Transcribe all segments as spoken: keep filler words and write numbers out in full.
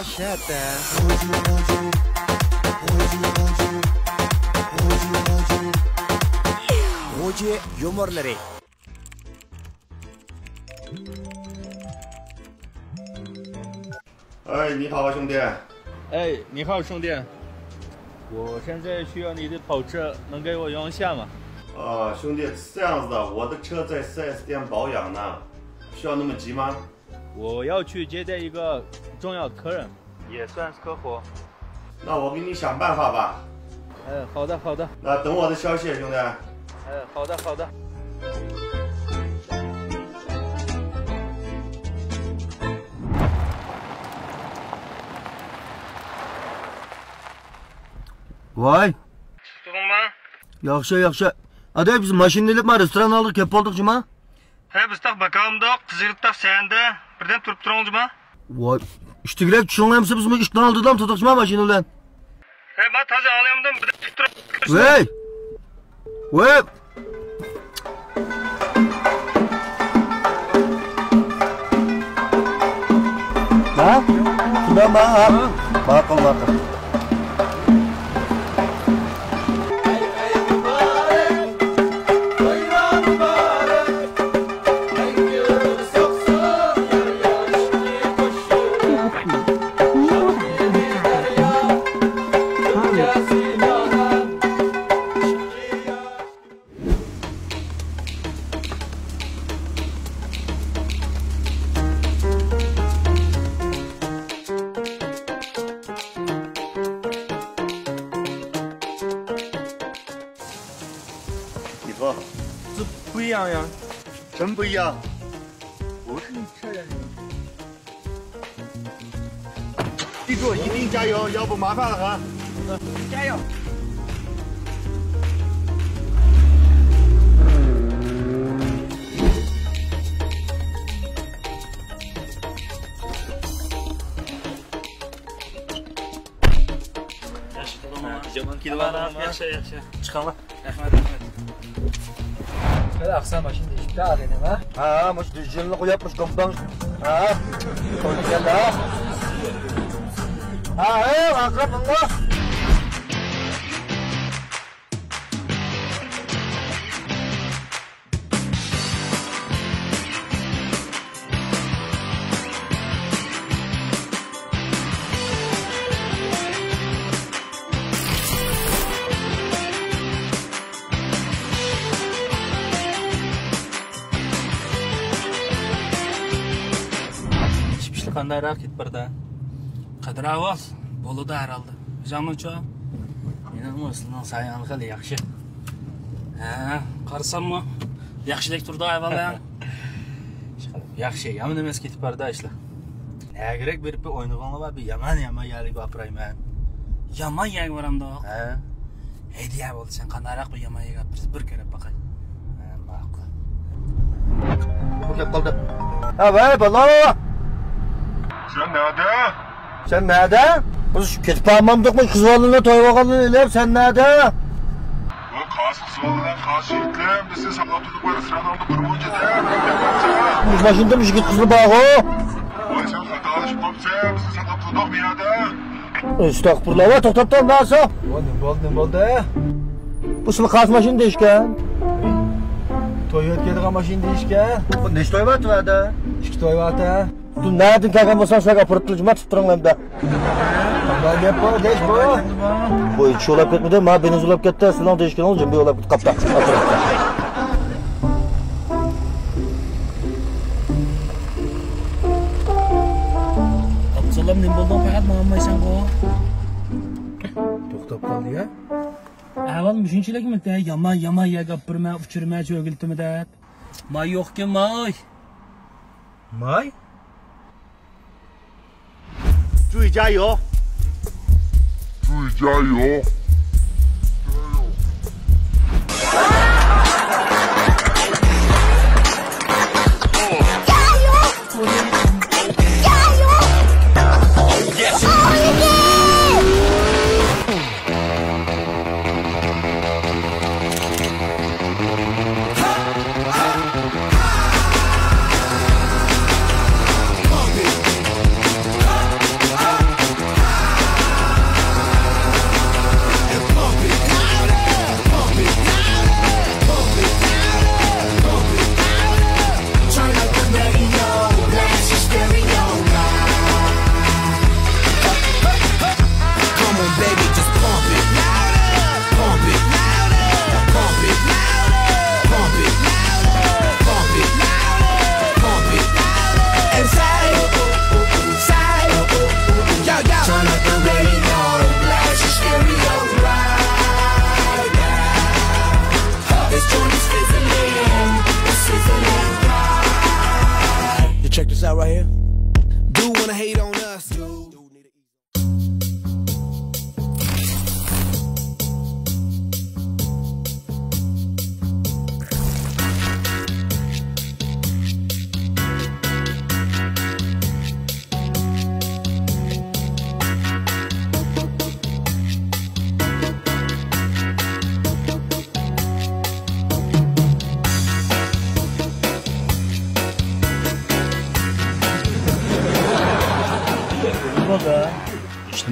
شەتە. غۇجى يۇمۇرلىرى. 哎，你好，兄弟。哎，你好，兄弟。我现在需要你的跑车，能给我用一下吗？啊，兄弟，是这样子的，我的车在四S店保养呢，需要那么急吗？我要去接待一个重要的客人，也算是客户。那我给你想办法吧。哎，好的，好的。那等我的消息，兄弟。哎，好的，好的。 ۋاي. تۇتۇڭما؟ ياخشى، ياخشى. ئاداي، بىز ماشىنىنى ئېلىپ، ما رېستوران ئالدىغا كېلىپ بولدۇق جۇما. ھە، بىز تاق باكاۋۇمدۇق، قىزىرتاق سەندە. بىردەم تۇرۇپ تۇرۇڭ جۇما. ۋاي، ئىشتىكىلەر چۈشىنىڭلار ئەمسە، بىزمۇ ئىشتىن ئالدىدام تۇتۇقچىما ماشىنا بىلەن. ھە، ما تازا ئاڭلىيالمىدىم، بىردەم تۇرۇپ تۇرۇڭ. ۋەي! ۋەي! ھە؟ شۇنداقما؟ ھە؟ ماقۇل، ماقۇل. 이 봐. 这不一样呀。真不一样。不是你这样。 记住，一定加油，要不麻烦了啊！加油！ ياخشى قىلدىڭما؟ يامان كېلىۋالدىڭما؟ ياخشى، ياخشى. چىقىڭلار. رەھمەت، رەھمەت. ھە، ئاقسا ماشىنا دېيىشىپتۇ ئادەم، ھە؟ ھە، مۇشۇ دىجىلنى قويۇپ، مۇشۇ گومباڭ. ھە؟ قويدى كەلدى، ھە؟ ھە، ھە، ئاقىرىپ ماڭا. ئىش-پىشلىق قانداقراق كېتىپ بارىدۇ؟ قادىر ئاۋاز بولىدۇ ھەر ھالدا. ئۆزۈڭنىڭچۇ؟ مېنىڭمۇ سېنىڭ سايەڭدە خېلى ياخشى. ھە، قارىساممۇ ياخشىدەك تۇرىدۇ ئەھۋالىڭ. ياخشى، يامان ئەمەس كېتىپ بارىدۇ ئىشلار. نەگىرەك بېرىپ بىر ئوينىغۇڭلار بار، بىر يامان، يامان يەرگە ئاپىرايمەن. يامان يەرگە بارامدۇق؟ ھە. ھەيدە، بولدى، سەن قانداقراق بىر يامان يەرگە ئاپىرىسەن، بىر كۆرۈپ باقاي. ھە، ماقۇل. بۇ كەپ قالدى. ھە، ۋەي، بالا! سەن نەدە؟ سەن نەدە؟ بىز كېتىپ بارمامدۇقمۇ؟ قىز بالىنى توي بولغاننى ئېلىپ، سەن نەدە؟ ۋاي، قاس قىز بالىلار، قاس يىگىتلەر، بىز سېنى ساقلاپ تۇردۇق، ۋاي، رېستوران ئالدى بىر مۇنچە دە. مۇشۇ ماشىنىدا مۇشۇ يىگىت قىزلار بارغۇ. ۋاي، سەن خاتالىشىپ قاپسەن، بىز سېنى ساقلاپ تۇردۇق بۇ يەردە. ئەستەغپۇرۇللا، ۋاي، توختاپ تۇر، نەرسە؟ ۋاي، نېمە بولدى، نېمە بولدى؟ بۇ سىلى قاس ماشىنا دېيىشكەن. توي ئۆتكەيدىغان ماشىنا دېيىشكەن. بۇ نەچچە توي بار تۆۋەندە؟ ئىككى توي بار تە. بۇ نەدىن كەلگەن بولساڭ، سىلەرگە ئاپىرىپ تۇرۇپ، جىمە تۇتۇپ تۇرۇڭلار ئەمدى. قانداق گەپ بۇ، دەش بۇ؟ بۇ ھېچ يولاپ كەتمىدى، ما بىنىز يولاپ كەتتى، سىلىڭ دېيىشكىنىڭ جىمبى يولاپ كېتىپ قاپتۇ. ئابدۇسالام، نېمە بولدۇڭ؟ پەقەت ماڭالمايسەنغۇ؟ توختاپ قالدى يا. ئەھۋال مۇشۇنچىلىكمىتى؟ يامان، يامان يەرگە ئاپىرىمەن، ئۇچۇرىمەن، چۆگىلىتىمەن دەپ. ماي يوقكەن، ماي. ماي؟ 注意加油！注意加油！加油！加油！加油！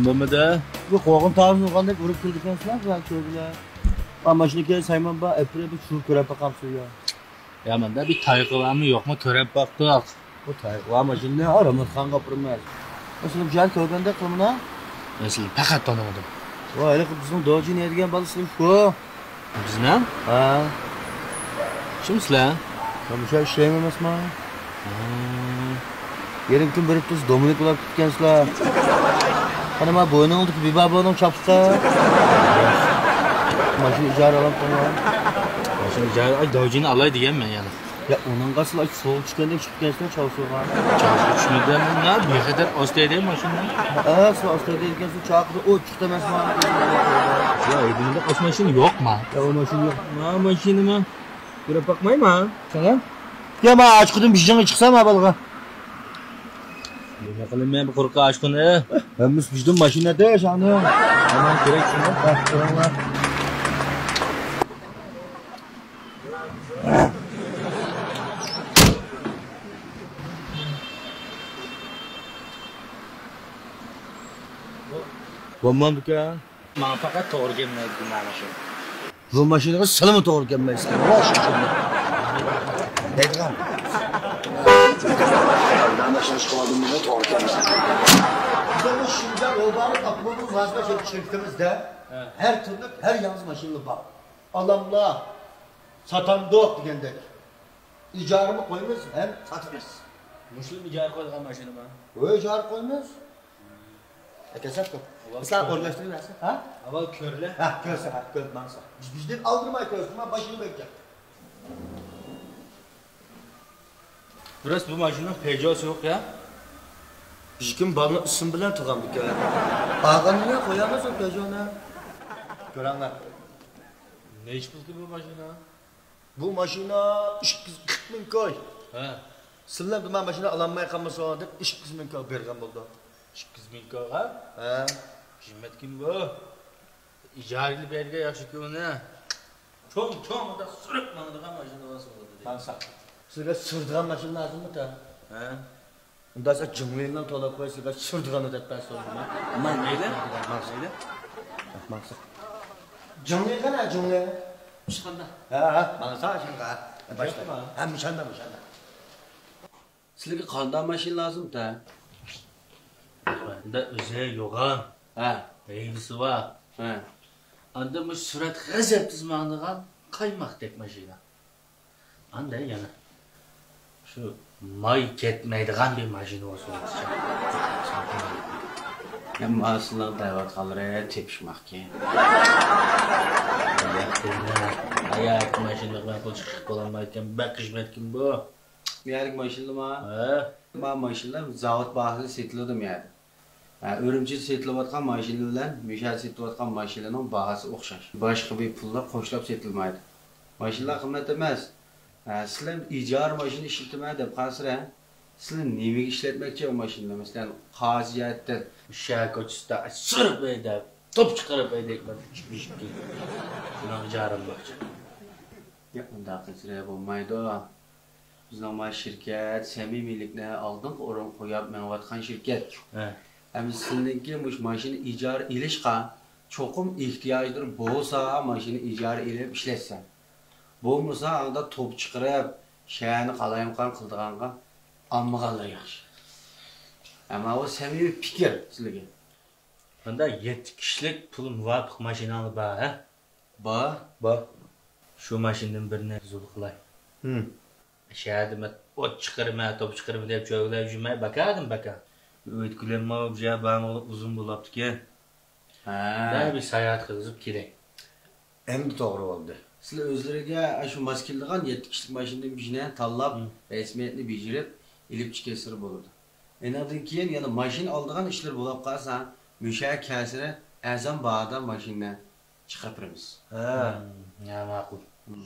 بولمىدى. بۇ قوغۇن تاۋۇزنى ئۇرغاندەك ئۇرۇپ كېلىدىكەنسىلەر بۇ كۆرگۈلەر. ھا، ماشىنا كېلىپ سايمان بار، ئەپرى بىر سۇ كۆرۈپ باقامسىز يا؟ يا، مەندە بىر تايىقى بارمۇ يوقمۇ كۆرۈپ باقتۇق. بۇ تايىقى بار ماشىنىنى ھا، راماتخانغا ئاپىرىمەن. مەسىلەن، جان كۆرگەندەك قىلمىنا. مەسىلەن، پەقەت تونۇمىدىم. ۋاي، ھېلىقى بىزنىڭ دوجى دېگەن بالىسى شۇ. بىزنىڭ؟ ھە. كىمسىلەر؟ مەن مۇشۇ يەردە ئىشلەيمەن ئەمەسما؟ ھە. يېرىم كۈن بېرىپ تۇرسا دومىنىك بولاپ كېتىپكەنسىلەر. قېنى ما بوينۇڭدىكى بىبابونىڭ چاپلىقى. ماشىنا ئىجارە ئالامتىڭلار؟ ماشىنا ئىجارە، ئاي، دوجىنى ئالاي دېگەنمەن يەنە. يا ئۇنىڭغا سىلەر سۇغا چۈشكەندەك چۈشۈپ كەتكەنسىلەر چاۋسۇغا. چاۋسۇغا چۈشمىدىم. نە بىخەتەر ئاستايدە ماشىنا. ھە، سىلەر ئاستايدە ئىكەنسىلەر چاقىدا ئۇ چىقتى ئەمەسما؟ يا ئۆيدە ئاش ماشىنا يوقما؟ يا ئۇ ماشىنا يوق. ما ماشىنىما؟ كۆرۈپ باقمايما؟ ساڭا؟ يا ما ئاچقۇدىن بىژىڭى چىقسا ما بالغا. نېمە قىلىمەن بۇ قۇرۇق ئاچقۇنى؟ ھەممىسى بىژدىن ماشىنا دە شاڭنى. ئامان كېرەك شۇنى. ھە، كۆرۈڭلار. بولمامدىكەن؟ ماڭا پەقەت توغرا كەلمەيدۇ بۇ ماشىنا. بۇ ماشىنىغا سىلىمۇ توغرا كەلمەيسىز. ۋاي شۇ. دەيدىغان. ماشىنا چىقىۋالدىم، بۇنى توغرا كەلمەيدۇ. بىزمۇ شىنجاڭ يولبارى ئاپتوموبىل مۇناسىۋەت شىركىتىمىزدە ھە. ھەر تۈرلۈك، ھەر ياڭزا ماشىنىلار بار. ئالاملا ساتامدۇق دېگەندەك. ئىجارىمۇ قويىمىز ھەم ساتىمىز. مۇشۇلارمۇ ئىجارە قويىدىغان ماشىنىما؟ ھۆي، ئىجارە قويىمىز. ئەكەلسەڭ كۆپ. ئاۋۋال سىلەر كۆرلە. ئورۇنلاشتۇرۇۋەرسەڭ، ھە؟ ئاۋۋال كۆرلە. ھە، كۆرسەڭ، ھە، كۆرۈپ ماڭساڭ. بىز، بىزدىن ئالدىرماي كۆرسەڭ، مانا ماشىنا بەرگەن. بىراز بۇ ماشىنىنىڭ پېژوسى يوق يا؟ بىزكىم بالىنىڭ ئىسمى بىلەن تۇرغان بىكەن. ئاغىنىنى قويامىز ئۇ پېژونى. كۆرەڭلار. نەچچە پۇلكى بۇ ماشىنا؟ بۇ ماشىنا ئىككى يۈز قىرىق مىڭ كوي. ھە. سىلەر بىر ماشىنا ئالالماي قالمىسۇن دەپ ئىككى يۈز مىڭ كوي بەرگەن بولدۇم. ئىككى يۈز مىڭ كويغا؟ ھە. قىممەتكىن بۇ. ئىجارىگە بەرگەن ياخشىكەن ئۇنى. چوڭ، چوڭ مۇنداق سۈرۈپ ماڭىدىغان ماشىنا بولسا بولدى دەيمەن. ماڭسا. سىلەرگە سۈرىدىغان ماشىنا لازىممۇ تا؟ ھە. ئۇنداق بولسا جۇڭلىنىڭ تولا قوي سىلەرگە سۈرىدىغىنى دەپ بەرسۇن. ماڭ. مەيلى. ماڭسا. ماڭسا. جۇڭلى قانا، جۇڭلى؟ ئىشخانىدا. ھە، ھە، ماڭسا ئىشخانىغا. باشتا. ھە، مۇشاندا، مۇشاندا. سىلەرگە قانداق ماشىنا لازىم تا؟ بۇندا ئۆزى يوغان. ھە. ھەيۋىسى بار. ھە. ئاندىن مۇشۇ سۈرئەت غەزەپ تېز ماڭىدىغان قايماقتەك ماشىنا. ئاندىن يەنە شۇ ماي كەتمەيدىغان بىر ماشىنا بولسا. يا ماشىنىلار دەۋاتقانلىرى تېپىشماقكەن. ھايات ماشىنىلىق مەن قول چىقىپ بولالمايدىكەن، بەك خىزمەتكىن بۇ. بۇ يەردىكى ماشىنىلىما؟ ھە. ما ماشىنىلار زاۋۇت باھاسىدا سېتىلىدۇ بۇ يەردە. ھە، ئۈرۈمچىدە سېتىلىۋاتقان ماشىنا بىلەن مۇشۇ يەردە سېتىلىۋاتقان ماشىنىنىڭ باھاسى ئوخشاش. باشقا بىر پۇللار قوشۇلۇپ سېتىلمايدۇ. ماشىنىلار قىممەت ئەمەس. ھە، سىلەر ئىجارە ماشىنا ئىشلىتىمەن دەپ قالسىلەر، سىلەر نېمىگە ئىشلەتمەكچى ئۇ ماشىنىنى؟ مەسىلەن، قازى جەھەتتىن شەھەر كوچىسىدا سۈرۈپ ھەيدەپ، توپ چىقىرىپ ھەيدەيمەن. شۇنىڭ ئىجارە ئالماقچى. ياق، ئۇنداق قىلسىلەر بولمايدۇ. بىزنىڭ ما شىركەت سەمىمىيلىكنى ئالدىنقى ئورۇنغا قويۇپ مېڭىۋاتقان شىركەت. ھە. ئەمدى سىلىنىڭكى مۇشۇ ماشىنا ئىجارە ئېلىشقا چوقۇم ئېھتىياجلىرى بولسا، ماشىنا ئىجارە ئېلىپ ئىشلەتسە. بولمىسا، ئاڭدا توپ چىقىرىپ، شەھەرنى قالايمىقان قىلىدىغانغا ئالمىغانلىرى ياخشى. ئەمما ئۇ سەمىمىي پىكىر سىلىگە. مۇندا يەتتە كىشىلىك پۇل مۇۋاپىق ماشىناڭلار بار، ھە؟ بار. بار. شۇ ماشىنىدىن بىرنى زۇل قىلاي. ھىم. شەھەردە مەن ئوت چىقىرىمەن، توپ چىقىرىمەن دەپ چۆگىلەپ يۈرمەي، باكادىن باكا. ئۆيدىكىلەرمۇ بۇ يەر بارمىغىلى ئۇزۇن بولاپتىكەن. ھە. بىر ساياھەت قىلغۇزۇپ كېلەي. ئەمدى توغرا بولدى. سىلەر ئۆزلىرىگە ئاشۇ ماس كېلىدىغان يەتتە كىشىلىك ماشىنىدىن بىرنى تاللاپ، ھىم. رەسمىيەتنى بېجىرىپ، ئېلىپ چىقىۋەتسىلەر بولىدۇ. ئېنىڭدىن كېيىن يەنە ماشىنا ئالىدىغان ئىشلىرى بولاپ قالسا، مۇشۇ يەرگە كەلسىلەر ئەرزان باھادا ماشىنا چىقىرىپ بېرىمىز. ھە. ھىم، يا ماقۇل.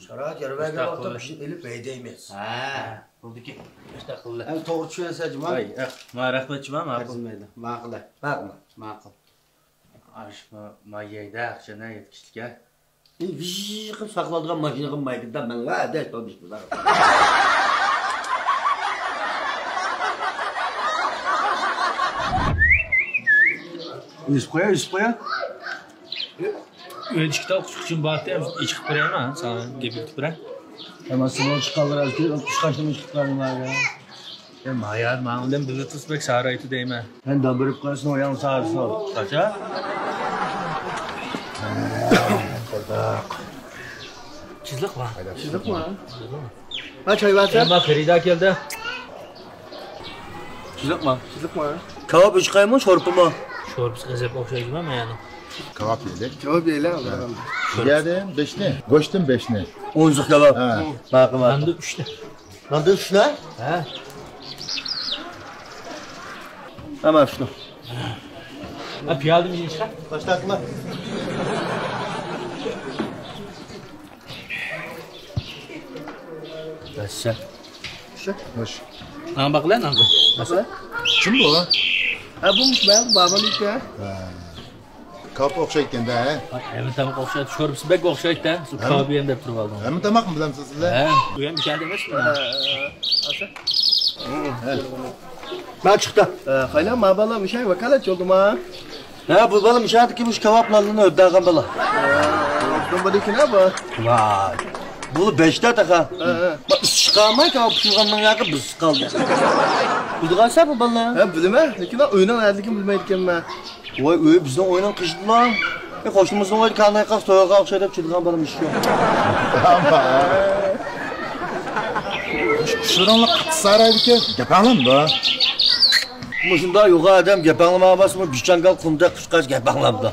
شارائىت يار بەرگەن ۋاقىتتا مۇشۇنى ئېلىپ ھەيدەيمىز. ھە، بولدىكى. مۇشۇنداق قىلدى. ئەمدى توغرا چۈشەنسە جۇما. ۋاي، ئەھ، ما رەھمەت جۇما، ماقۇل. ئەرزىمەيدۇ. ماقۇل. ماقۇل. ماقۇل. ئاشۇ ما يەيدە ئاخشىنى يەتكۈچىلىككە. ئى، ۋىژ قىلىپ ساقلايدىغان ماشىنىغا مايكىدا مەڭلا ئادەش بولمىش بۇلار. ئۈزۈپ قويا، ئۈزۈپ قويا. ئۆيدە ئىككى تال قۇشقاچىم بارتى، ئېچىقىپ بېرەيمەن، ساڭا گەپ ئېيتىپ بېرەي. ئەمما سىزنىڭ چىققانلىرى ئەزكى قۇشقاچنىمۇ چىقىپ بەرمىڭلار. يا مايار، ماڭا بىلەن بىللە تۇرسا بەك سارايتى دەيمەن. مەن دام بېرىپ قويسۇن، ئوياڭ سارىسى قاچا. چىزلىق بار. چىزلىق بار. ھە، چاي بەرسە؟ مانا خېرىدار كەلدى. چىزلىقما؟ چىزلىقما؟ كاۋاپ ئۆچ قايمۇ، شورپىمۇ؟ شورپىسى غەزەپ ئوخشايدۇ مانا يەنىڭ. كاۋاپ يېدى. كاۋاپ يەيلى. يەدىم بەشنى، گۆشتىن بەشنى. ئونسۇق كاۋاپ. ھە. ماقۇل، ماقۇل. ناندا ئۈچنى. ناندا ئۈچنى؟ ھە. ھەممە ئۈچنى. ھە، پىيالىدىن بىرنى چىقار. باشلاقما. بەسسە. شۇ. خوش. نان باقلا، نان. بەسسە. كىم بۇ؟ ھە، بۇ مۇشۇ بابا ئىكەن. ھە. كاۋاپ ئوخشايدىكەن-دە، ھە؟ ھەممە تاماق ئوخشايدۇ. شورپىسى بەك ئوخشايدۇ-دە. شۇ ھەممە، كاۋاپ يەم دەپ تۇرۇپ ئالدىڭ. ھەممە تاماقنى بىلەمسىز سىلەر؟ ھە. بۇ يەم بىشەردە ئەمەسمۇ؟ ھە، ھە، ھە. ھە. مانا چىقتى. ھە، قايلا، ما بالا مۇشاي ۋاكالەت يولدىما؟ ھە، بۇ بالا مۇشادىكى مۇشۇ كاۋاپ نانلىرىنى ئۆدەلگەن بالا. ھە، بۇ بۇنىڭكى نە بۇ؟ ۋاي. بۇ بەشتە تاقا. ھە، ھە. بۇ ئىش چىقارماي كاۋاپ پىشۇرغاننىڭ ياقى بىز قالدى. بىلىدىغانسەن بۇ بالىنى؟ ھە، بىلىمەن. لېكىن ئويناڭ نەدىكىنى بىلمەيدىكەنمەن. ۋاي، ئۆي بىزنىڭ ئۆينىڭ قېشىدىلا. ئە، قوشنىمىزنىڭ ئۆيىدە كاناي قاق تويغا ئوخشايدۇ دەپ چىدىغان بالىمىز شۇ. قۇشلىرىڭلار قاتتىق سارايدىكەن، گەپ ئاڭلامدۇ؟ مۇشۇنداق يوغان ئادەم گەپ ئاڭلىماي بارسىمۇ، گۈچاڭگال قۇمدەك قۇشقاچ گەپ ئاڭلامدۇ؟